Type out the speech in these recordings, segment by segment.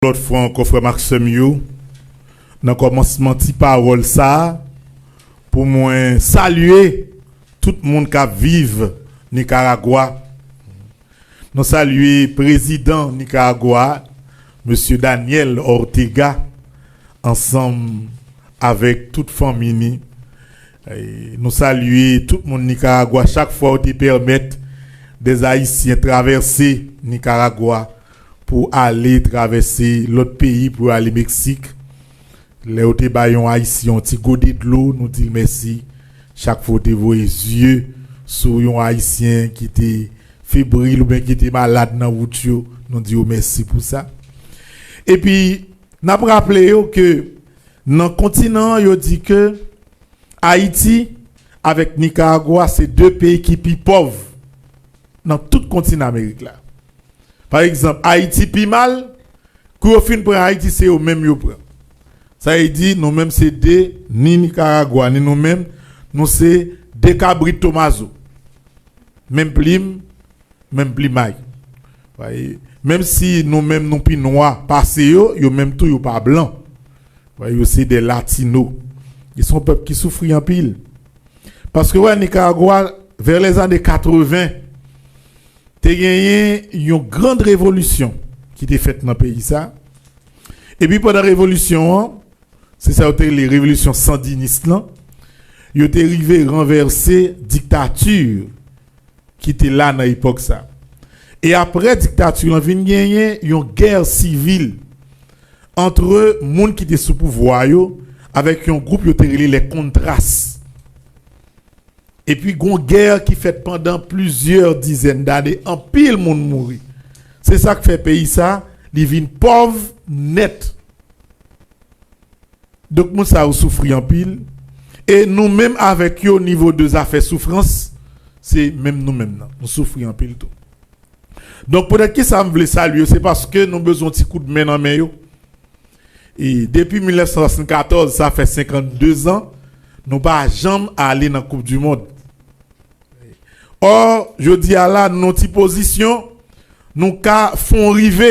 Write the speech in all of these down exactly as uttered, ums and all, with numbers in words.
lòt fwa ankò, frè m ak sè m yo, nan kòmansman ti pawòl sa a, pou mwen salye tout moun k ap viv Nikaragwa. Nou salye prezidan Nikaragwa, mesye Daniel Ortega, ansanm avèk tout fanmi ni. E nou salye tout moun Nikaragwa, chak fwa yo te pèmèt dè Ayisyen travèse Nikaragwa pou ale travèse lòt peyi, pou yo ale Meksik. Lè yo te bay yon Ayisyen yon ti gode dlo, nou di l mèsi. Chak fwa yo te voye zye sou yon Ayisyen ki te febril oubyen ki te malad nan wout yo, nou di yo mèsi pou sa. Epi, n ap raple yo ke nan kontinan an, yo di ke Ayiti avèk Nikaragwa se de peyi ki pi pòv nan tout kontinan Amerik la. Pa egzanp, Ayiti pi mal, kou yo fin pran Ayiti, se yo menm yo pran. Sa vle di, nou menm se de, ni Nikaragwa, ni nou menm, nou se de kabrit Tomazo. Menm plim, menm plimay. Menm si nou menm nou pi nwa pase yo, yo menm tou yo pa blan. Yo se de latino. Yo se yon pèp ki soufri anpil. Paske, wè, Nikaragwa, vè lèzane katreven, te genyen yon grand revolisyon ki te fèt nan peyi sa. Epi pandan revolisyon an, se sa yo te rele revolisyon sandinis lan, yo te rive ranvèse diktati ki te la nan epòk sa. E apre diktati lan vin genyen yon gè sivil antre moun ki te sou pouvwa yo avèk yon gwoup yo te rele les Contras. Epi gon gè ki fèt pandan plizyè dizèn dane, anpil moun mouri. Se sa k fè peyi sa, li vin pòv nèt. Donk moun sa yo soufri anpil. E nou menm avèk yo, nivo de zafè soufrans, se menm nou menm nan. Nou soufri anpil tou. Donk poutèt kisa m vle salye yo, se paske nou bezwen yon ti koudmen nan men yo. E depi mil nèf san swasannkatòz, sa fè senkannde zan, nou pa janm ale nan Koup di Mond. Ò, jodi a la, nou nan yon ti pozisyon, nou ka fè yon rive.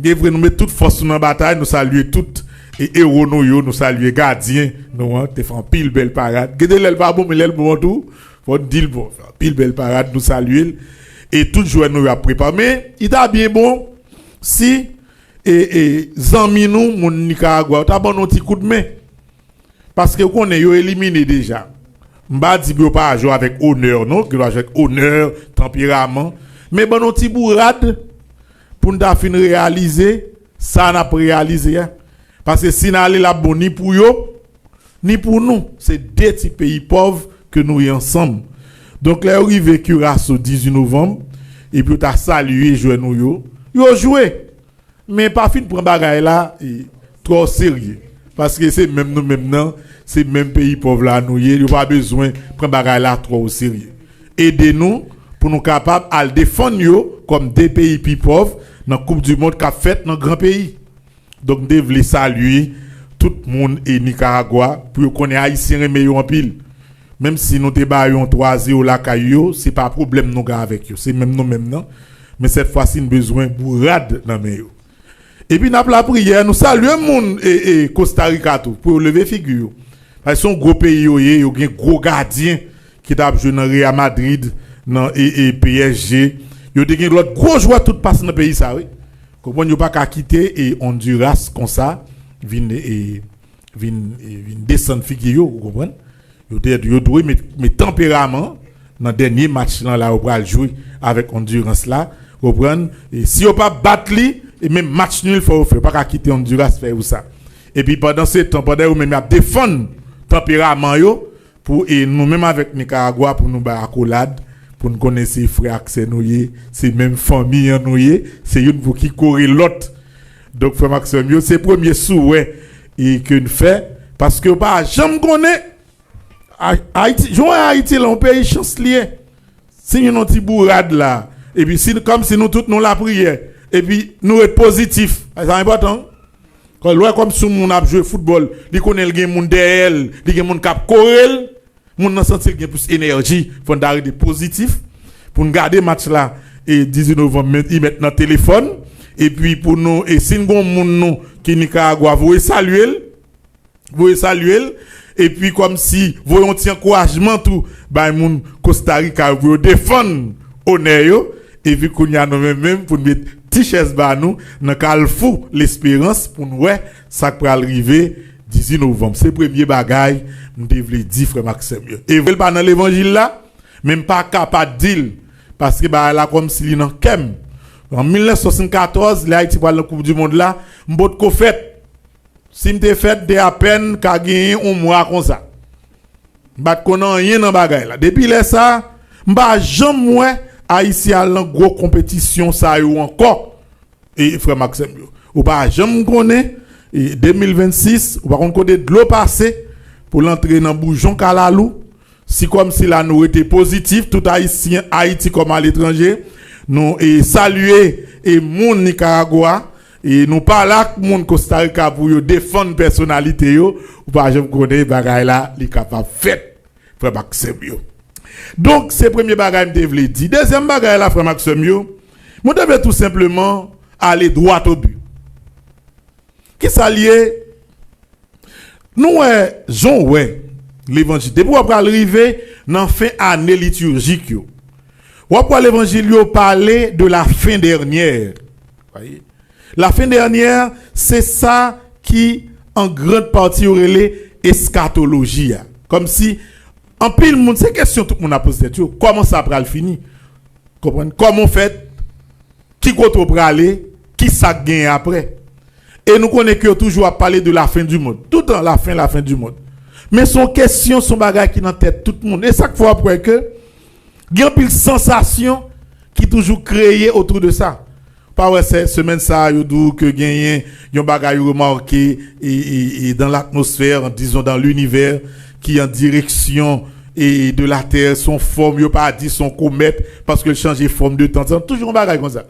Gen vre, nou met tout fòs nou nan batay, nou salye tout e ewo nou yo, nou salye gadyen nou an, te fè anpil bèl parad. Gen de lè l pa bon, men lè l bon tou, fò n di l bon. Anpil bèl parad, nou salye l. E tout jwè nou yo ap prepare. Men, li ta byen bon si e, e, zanmi nou, moun Nikaragwa, yo ta ban nou yon ti koudmen. Paske ou konnen yo elimine deja. M pa di pou yo pa jwe avèk onè, non, ke yo jwe avèk onè, tanperaman. Men ban nou ti bourad pou n ta fin reyalize sa n ap reyalize a. Paske si n ale l ap bon ni pou yo, ni pou nou. Se de ti peyi pòv ke nou ye ansanm. Donk, lè yo rive Curaçao dizuit novanm, epi yo ta salye jwè nou yo, yo jwe. Men pa fin pran bagay la e, twò serye. Paske se menm nou menm nan, se menm peyi pòv la nou ye, yo pa bezwen pran bagay la twò oserye. Ede nou pou nou kapab al defann yo kòm de peyi pi pòv nan Koup di Mond k ap fèt nan gran peyi. Donk, m te vle salye tout moun e Nikaragwa pou yo konnen Ayisyen renmen yo anpil. Menm si nou te ba yo yon twa zewo lakay yo, se pa pwoblèm nou gen avèk yo. Se menm nou menm nan. Men sèt fwa si n bezwen bourad nan men yo. Epi n ap lapriyè, nou salye moun e, e Kosta Rika tou, pou yo leve figi yo. Paske se yon gwo peyi yo ye, yo gen gwo gadyen ki t ap jwe nan Real Madrid, nan e, e P S G. Yo te gen lòt gwo jwè tout pas nan peyi sa, wi. Konprann, yo pa ka kite e Honduras konsa vin e, vin, e, vin desann figi yo, ou konprann? Yo te, yo dwe met, met tanperaman nan dènye match lan la yo pral jwe avèk Honduras la, ou konprann? E si yo pa bat li, e menm match nul fò yo fè, yo pa ka kite Honduras fè yo sa. Epi pandan se tan, pandan yo menm y ap defann tanperaman yo, pou e nou menm avèk Nikaragwa pou nou bay akolad, pou n konnen se frè ak sè nou ye, se menm fanmi an nou ye, se youn pou ki kore lòt. Donk, frè m ak sè m yo, se premye souwè e ke n fè, paske yo pa janm konnen Ay-, Ayiti, jan w wè Ayiti la, yon peyi chans li ye. Si nou nan ti bourad la, epi si, kòmsi nou tout nou lapriyè, epi nou ret pozitif, sa enpòtan. Kò lè kòmsi yon moun ap jwe foutbòl, li konnen l gen moun dèyè l, li gen moun k ap kore l, moun nan santi l gen plis enèji, fò n ta rete pozitif pou n gade match la, e dizuit novanm, men, li mèt nan telefòn, Epi pou nou, e si n gon moun nou ki Nicaragua, voye salye l, voye salye l, epi kòmsi voye yon ti ankourajman tou bay moun Costa Rica yo pou yo defann onè yo, epi kounye a nou menm menm pou n met ti chèz ba nou nan kalfou lesperans pou n wè sa k pral rive dizuit novanm. Se premye bagay m te vle di, frè m ak sè m yo. E vre l pa nan levanjil la, men m pa ka pa di l, paske bagay la kòmsi li nan kè m. An mil nèf san swasannkatòz, lè Ayiti pral nan Koup di Mond la, m potko fèt. Si m te fèt, m te apèn ka genyen yon mwa konsa. M pa t konn anyen nan bagay la. Depi lè sa, m pa janm wè Ayisyen al nan gwo konpetisyon sa yo ankò. E frè m ak sè m yo, ou pa janm konnen, e de mil vennsis, ou pa konn kote dlo pase pou l antre nan boujon kalalou. Si kòmsi la nou rete pozitif, tout Ayisyen, Ayiti kòm aletranje, nou e salye e moun Nicaragua, e nou pale ak moun Costa Rica pou yo defann pèsonalite yo, ou pa janm konnen bagay la, li kapab fèt, frè m ak sè m yo. Donk, se premye bagay m te vle di. Dezyèm bagay la, frè m ak sè m yo, mwen te vle tou senpleman ale dwat o bi. Kisa l ye? Nou wè, jan w wè levanjil, depi w ap pral rive nan fen ane liturjik yo, w ap wè levanjil yo pale de la fin dènyè. Voyez? La fin dènyè, se sa ki an grand pati yo rele eskatoloji a. Kòmsi anpil moun, se kesyon tout moun ap poze tèt yo, kòman sa pral fini? Konprann? Kòman w fèt? Ki kote w prale? Ki sa k genyen apre? E nou konnen ke yo toujou ap pale de la fin du monde. Toutan, la fin, la fin du monde. Men se yon kesyon, se yon bagay ki nan tèt tout moun. E sa k fè w ap wè ke gen anpil sansasyon ki toujou kreye otou de sa. Pa wè se semèn sa a, yo di w ke genyen yon bagay yo remake e, e, e dans l'atmosphère, disons dans l'univers, ki an direksyon e, e de la tè, se yon fòm, yo pa di se yon komèt, paske l chanje fòm de tan. Toujou yon bagay konsa.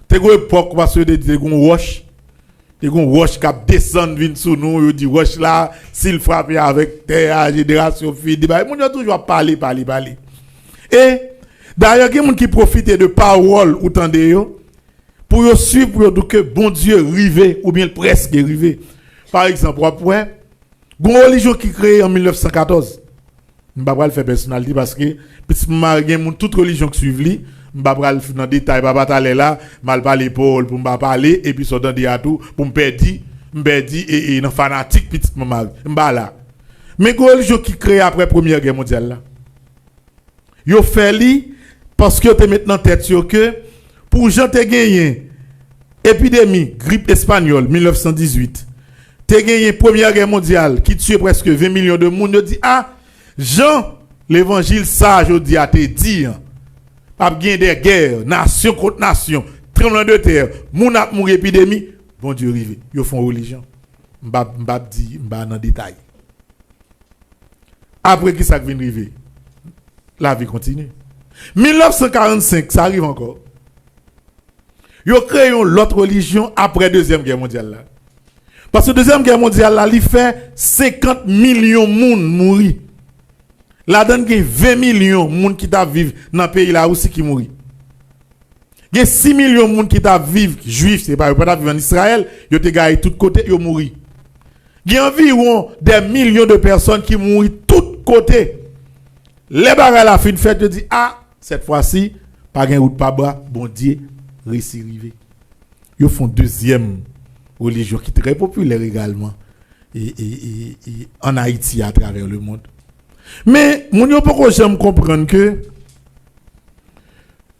Te gon epòk, paske yo te di te gon wòch, te gon wòch k ap desann vin sou nou, yo di wòch la, si l frape avèk tè a, jenerasyon fini, bagay. Moun yo toujou ap pale, pale, pale. E, dayè, gen moun ki pwofite de pawòl ou tande yo, pou yo swiv, pou yo di ke Bondye rive, oubyen l prèske rive. Pa egzanp, w ap wè, gon relijyon ki kreye an mil nèf san katòz. M pa pral fè pèsonalite paske pitit manman gen moun tout relijyon k swiv li. M pa pral nan detay, papa talè la, m al pale pawòl pou m pa pale, epi sa w tande a tou, pou m pèdi, m pèdi e, e nan fanatik pitit manman. M pa la. Men gon relijyon ki kreye apre Premyè Gè Mondyal la. Yo fè li paske yo te met nan tèt yo ke pou jan te genyen epidemi grip espanyòl mil nèf san dizuit, te genyen Premyè Gè Mondyal ki tiye prèske ven milyon de moun, yo di, a, jan levanjil sa a jodi a te di an, ap gen de gè, nasyon kont nasyon, tranblemanntè, moun ap mouri, epidemi, Bondye rive. Yo fè yon relijyon. M p ap, m p ap di, m pa nan detay. Apre ki sa k vin rive? Lavi kontinye. Mil nèf san karannsenk, sa rive ankò. Yo kreye yon lòt relijyon apre Dezyèm Gè Mondyal la. Paske Dezyèm Gè Mondyal la, li fè senkant milyon moun mouri. Ladan l gen ven milyon moun ki t ap viv nan peyi Larisi ki mouri. Gen sis milyon moun ki t ap viv, jwif, se pa, yo pa t ap viv ann Izrayèl, yo te gaye tout kote, yo mouri. Gen anviwon dè milyon de pèsòn ki mouri tout kote. Lè bagay la fin fèt, yo di, a, sèt fwa si, pa gen wout pa bwa, Bondye resi rive. Yo fè yon dezyèm relijyon ki trè popilè egalman e, e, e, e, ann Ayiti, atravè lemonn. Men, moun yo poko janm konprann ke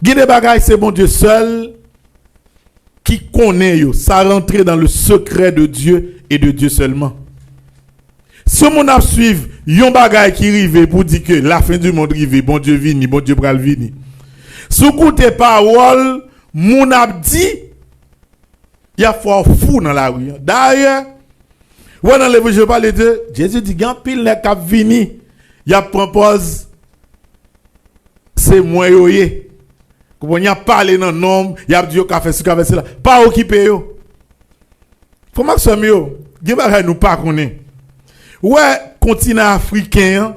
gen de bagay se Bondye sèl ki konnen yo. Sa rantre dans le secret de Dieu et de Dieu seulement. Si yon moun ap swiv yon bagay ki rive pou di ke la fin du monde rive, Bondye vini, Bondye pral vini. Si w koute pawòl moun ap di, y ap fè w fou nan lari an. Dayè, wè nan Levanjil yo pale de, Jezi di gen anpil nèg k ap vini, y ap pran pòz se mwen yo ye. Konprann? Y ap pale nan non m, y ap di yo ka fè si, ka fè sela. Pa okipe yo. Frè m ak sè m yo, gen bagay nou pa konnen. Ou wè kontinan afriken an,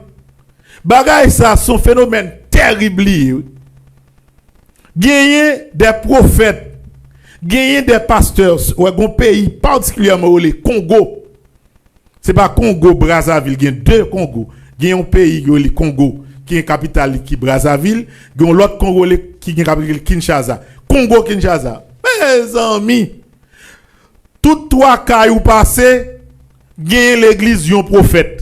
bagay sa se yon fenomèn tèrib li ye, wi. Genyen de pwofèt, Genyen de pastè, wè, gon peyi patikilyèman rele Kongo. Se pa Kongo, Brazzaville, gen de Kongo. Gen yon peyi yo rele Kongo, ki gen kapital li ki Brazzaville, gen yon lòt Kongo li ki gen kapital li Kinshasa. Kongo Kinshasa. Mezanmi, tout twa kay ou pase, gen legliz yon pwofèt.